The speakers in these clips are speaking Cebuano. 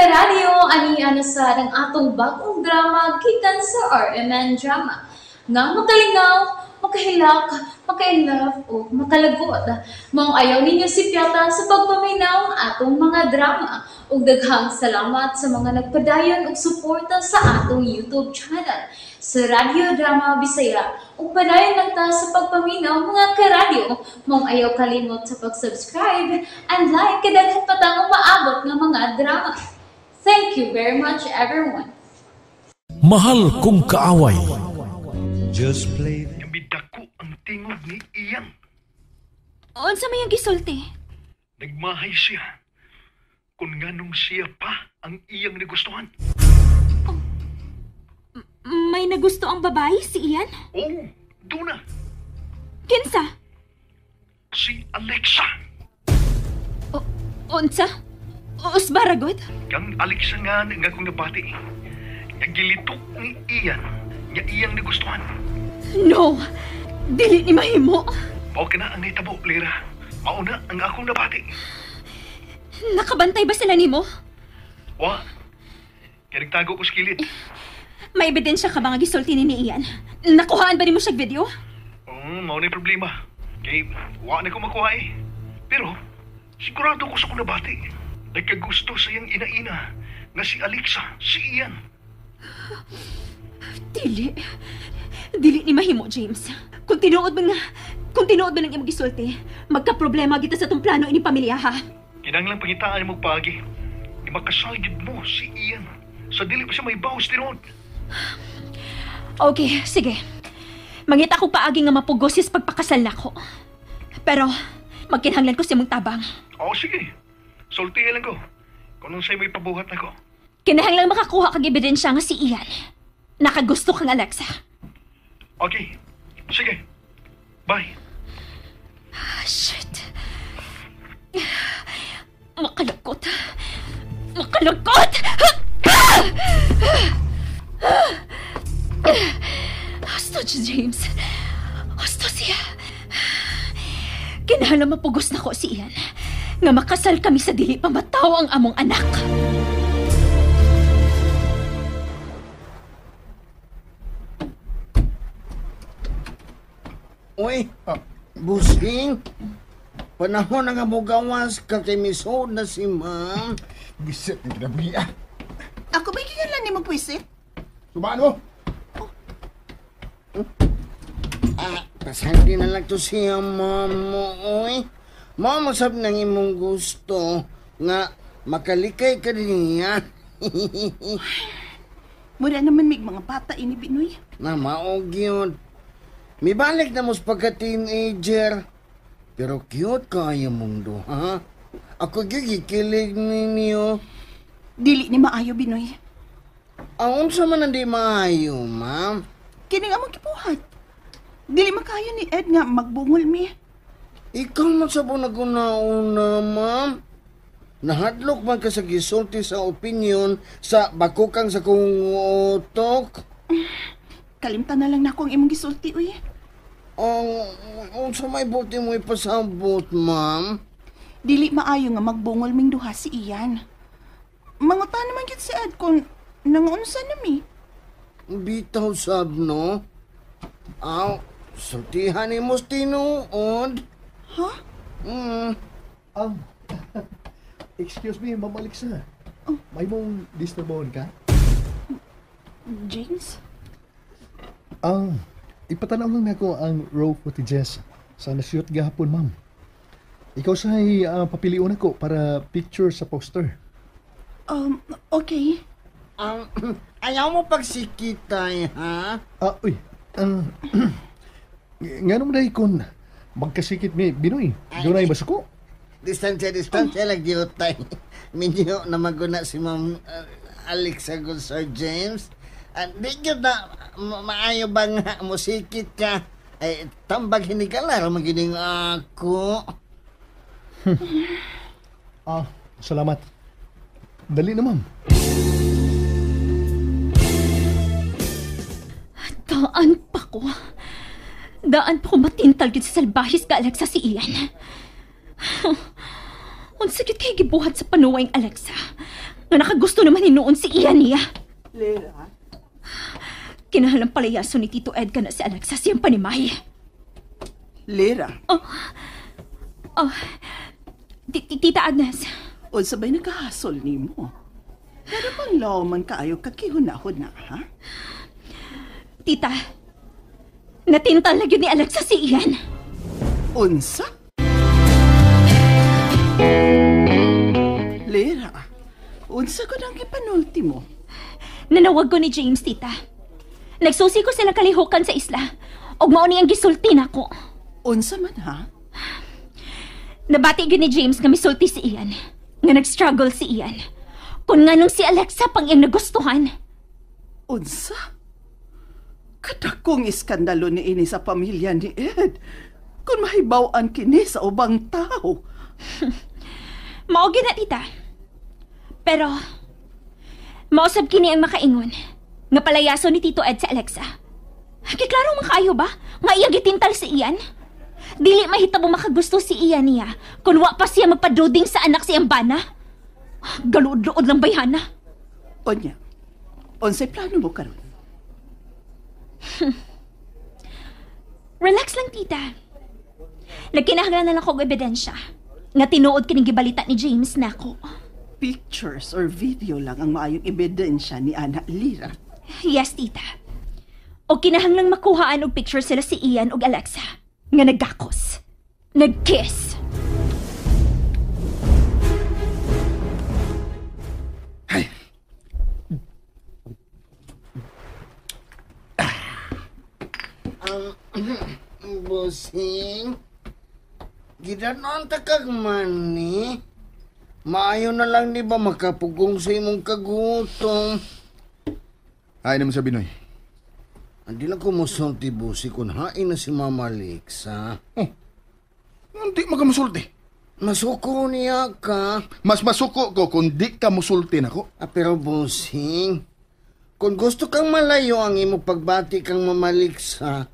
Karadyo, ani na sad ang atong bagong drama gikan sa RMN Drama. Nga makalingaw, makahilak, maka-inlove o makalagot. Maong ayaw ninyo sipyata sa pagpaminaw atong mga drama. Ug daghang salamat sa mga nagpadayon og suporta sa atong YouTube channel sa Radyo Drama Bisaya. Ug padayon lang ta sa pagpaminaw, mga karadyo. Maong ayaw kalimot sa pag-subscribe and like kay daghan pa tang umaabot nga mga drama. Thank you very much, everyone. Mahal Kong Kaaway. Just play Midako ang tingog ni Ian. Unsa may ang gisulti? Nagmahay siya. Kung nganong siya pa ang iyang nagustuhan. May nagusto ang babae si Ian? Oo, duna. Kinsa? Si Alexa. O, unsa? Usbaragod? Kang Alexa nga nga akong nabati. Nga gilitok ni Ian nga iyang nagustuhan. No! Dili ni mahimo. Mao ka na ang nahitabo, Lira. Mao na ang akong nabati. Nakabantay ba sila nimo? Wa. Kaya nagtago ko sa kilid. May ebidensya ka ba nga gisulti ni Ian? Nakuhaan ba nimo siya video? Oo, mao na yung problema. Kay, wa na ko makuha eh. Pero, sigurado ko sa akong nabati. Nagkagusto sa iyang ina-ina nga si Alexa, si Ian. Dili. Dili ni mahimo, James. Kung tinuod man ang imong gisulti, magka-problema kita sa tong plano ini pamilya, ha? Kinahanglang pangitaan mo paagi. Nga makasal gyud mo si Ian. Sa dili pa siya may bawas tinuod. Okay, sige. Mangita ko paagi nga mapugosis pagpakasal nako. Pero, magkinahanglan ko sa imong tabang. Oo, sige. Sultihan lang ko. Kung nung sa'yo may pabuhat nako. Kinahanglan makakuha kag ebidensya nga si Ian nakagusto kang Alexa. Okay. Sige. Bye. Ah, shit. Makalagkot. Makalagkot! Husto si James. Husto siya. Kinahanglan mapugos na ko si Ian. Nga makasal kami sa dili pa mataw ang among anak. Uy, busing. Panahon na nga mugawas ka kay misod na si ma'am. Bisit ng kinabuhi ah. Ako ba'y giganlan ni mo puwisit? Sumaan mo. Ah, pasandi na lang to siya, ma'am mo, uy. Ma'am, masab ng imong gusto nga makalikay ka din niya. Mura naman mig mga bata ini Binoy. Na maog yun. Mibalik na mo sa pagka-teenager. Pero cute kaya mong duha. Ako gigikilig ninyo. Dili ni maayo, Binoy. Ang unsa man ang di maayo, ma'am? Kining among gibuhat. Dili makayo ni Ed nga magbungol mi. Ikaw man sa naguna-una, ma'am. Nahadlok man ka sa gisulti sa opinion sa bakukang sa kong utok. Kalimtan na lang nako ang imong gisulti, uy. Ang unsa may buti mo ipasabot, ma'am? Dili maayo nga magbungol ming duha si Ian. Manguta naman gyud si Ed kung nangunsa na mi. Bitaw sab, no? Aw, sultihan ni mo tinuod. Ha? Mm. Excuse me, Ma'am Alexa. May mong disturbon ka? James? Ipatanaw lang nako ang raw footages sa na-shoot gahapon, ma'am. Ikaw sa'y papilion ako para picture sa poster. Okay. Ayaw mo pagsikitay, ha? Ah, uy. Nga naman dahil kung magkasikit mi, Binoy, doon ay basuko. Distansya, distansya lang gyud tay. Medyo namaguna si Ma'am Alexa gud, Sir James. Di gyud na maayo ba nga musikit ka? Ay, tambag hinigala ra magining ako. Ah, salamat. Dali na, ma'am. Daan pa ko. Daan pa ko matintal gyud sa salbahis ka Alexa si Ian. Unsa gyud kay gibuhat sa panuway ang Alexa? Nga nakagusto naman hinuon si Ian niya. Lera? Kinahalang palayaso ni Tito Ed ka na si Alexa siyang panimay. Lera? Oh, Tita Agnes. Unsa ba'y nagkahasol nimo? Pero pang lawman kaayo kakihunahon na, ha? Tita, natintal na yun ni Alexa si Ian. Unsa? Lera, unsa ko nang gipanulti mo? Nanawag ko ni James, Tita. Nagsusi ko silang kalihukan sa isla. Og mao ni ang gisulti nako. Unsa man, ha? Nabati gyud ni James nga misulti si Ian. Nga nag-struggle si Ian. Kung nga nung si Alexa pang iyang nagustuhan. Unsa? Kadakong iskandalo ni ini sa pamilya ni Ed. Kung mahibaw-an kini sa ubang tao. Mao gyud na, Tita. Pero, mausab kini ang makaingon. Nga palayaso ni Tito Ed sa Alexa. Kiklaro man kaayo ba? Nga iyang gitintal si Ian? Dili mahitabo makagusto si Ian niya kung wa pa siya magpaduding sa anak si Ambana. Galuod-luod lang bayhana. Onya, unsay plano mo karon? Relax lang, Tita. Nagkinahanglan na lang kog ebidensya nga tinuod kining gibalita ni James nako. Pictures or video lang ang maayong ebidensya ni Ana Lira. Yes, Tita. O kinahanglang makuhaan og picture sila si Ian og Alexa nga nagakos. Nagkiss. Ay. Bossing, gidanon ta kag mani. Maayo na lang di ba makapugong sa imong kagutom. Ay naman sa Binoy. Hindi lang kumusulti, Bossing, kung hain na si Mama Alexa. Oh, hindi magamusulti. Masuko niya ka. Mas masuko ko kung di ka musulti nako. Ah, pero Bossing, kung gusto kang malayo ang imong pagbati kang Mama Alexa,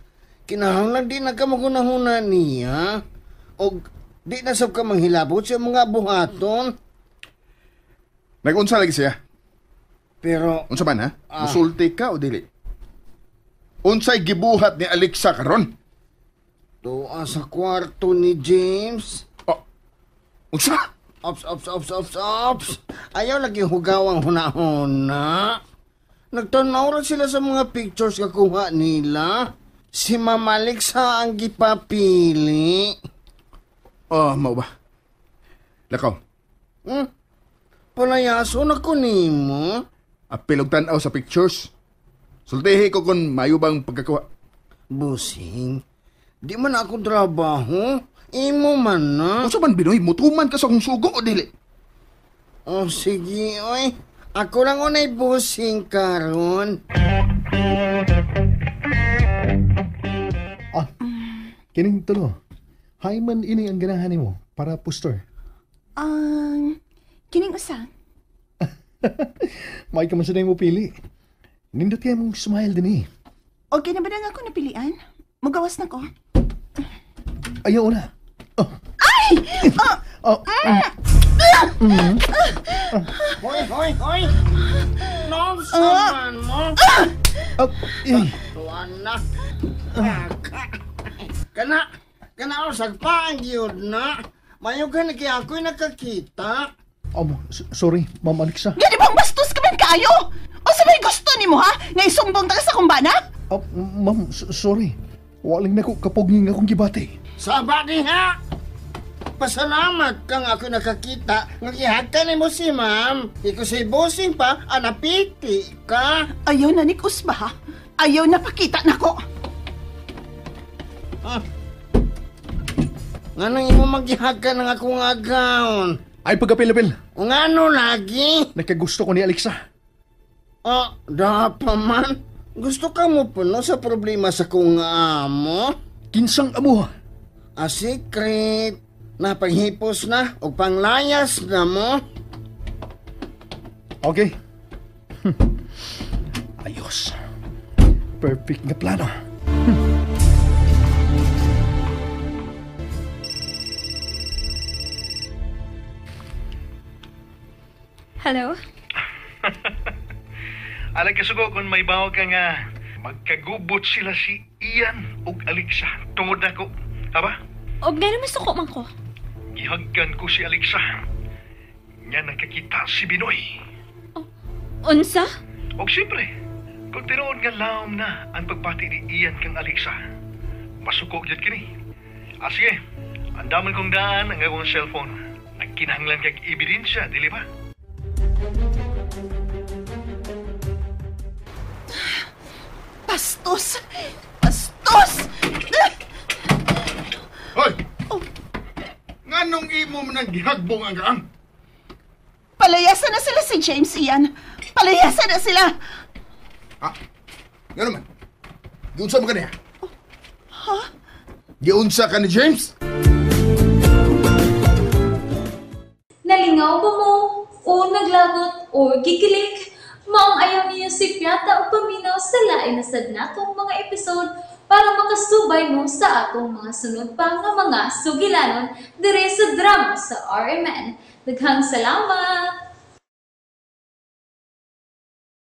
kinahanglan di na ka magunahuna niya. O di na sab ka manghilabot sa mga buhaton. Nag-unsa lagi siya? Pero... Unsa man, ha? Musulti ka o dili? Unsay gibuhat ni Alexa karon? Tuwa sa kwarto ni James. Oh, unsa? Ops, ops, ops, ops, ops. Ayaw lagi hugaw ang hunahuna. Nagtanaw ra sila sa mga pictures kakuha nila. Si Mama Alexa ang gipapili. Oh, mao ba? Lakaw. Palayaso na ko nimo. Apil og tan-aw sa pictures. Sultihi ko kung mayo bang pagkakuha. Busing, di man ako trabaho. Imo man na. Unsa man Binoy, mutuman ka sa akong sugo o dili? Oh, sige, oy. Ako lang unay busing karon. Ah, kining tulo. Hay man ini ang ganahan nimo para poster. Ang kining usa. May ka man sa mo pili. Nindot kaya mong smile din eh. Okay na ba na nga ako napilian? Mugawas na ko. Ayaw na. Oh. Ay! Oh. Hoy, hoy, hoy! Nonsa man mo! Oh. Eh. Tuan na. Kana, kana o sagpaan yun na. Mayo ka na kaya ako'y nakakita. Oh, sorry, Ma'am Alexa. Gani bang bastos ka man kaayo? O sa may gusto ni mo, ha? Nga isumbong ta ka sa kumbana? Oh, ma'am, sorry. Walang nako kapuging akong gibati. Saba di ha! Pasalamat kang ako nakakita nga gihagkan nimo si ma'am. Iko si bossing pa, anapiti ka. Ayaw na ni Kusba, ha? Ayaw na pakita nako. Ah. Nganong imo maghihagkan ng akong agaon? Ay, pagkapil-apil. Ngano lagi? Nagkagusto ko ni Alexa. Ah, dapa man. Gusto ka mo puno sa problema sa kong amo? Kinsang amo? A secret. Napanghipos na o panglayas na mo. Okay. Ayos. Perfect na plano. Hello? Alag kasugo kung may bawo ka nga magkagubot sila si Ian ug Alexa tungod nako. Aba? Og nga naman suko man ko. Gihagkan ko si Alexa. Nga nakakita si Binoy. Unsa? Og siyempre, kung tinuod nga laom na ang pagpati ni Ian kang Alexa, masuko gyud kini. Ah, sige, andaman kong daan ang akong cellphone. Nagkinahanglan kag ebidensya, dili ba? Bastos! Bastos! Hoy! Oh. Nganong imo man ang gihagbong ang kaang? Palayasan na sila si James, Ian. Palayasan na sila! Ha? Nga naman? Giunsa mo ka niya? Ha? Giunsa ka ni James? Nalingaw ba mo? O naglagot? O gikilig? Maong ayaw niyo si Piata o paminaw sa lain na sad natong mga episode para makasubay mo sa atong mga sunod pa nga mga sugilanon dire sa drama sa RMN. Daghang salamat!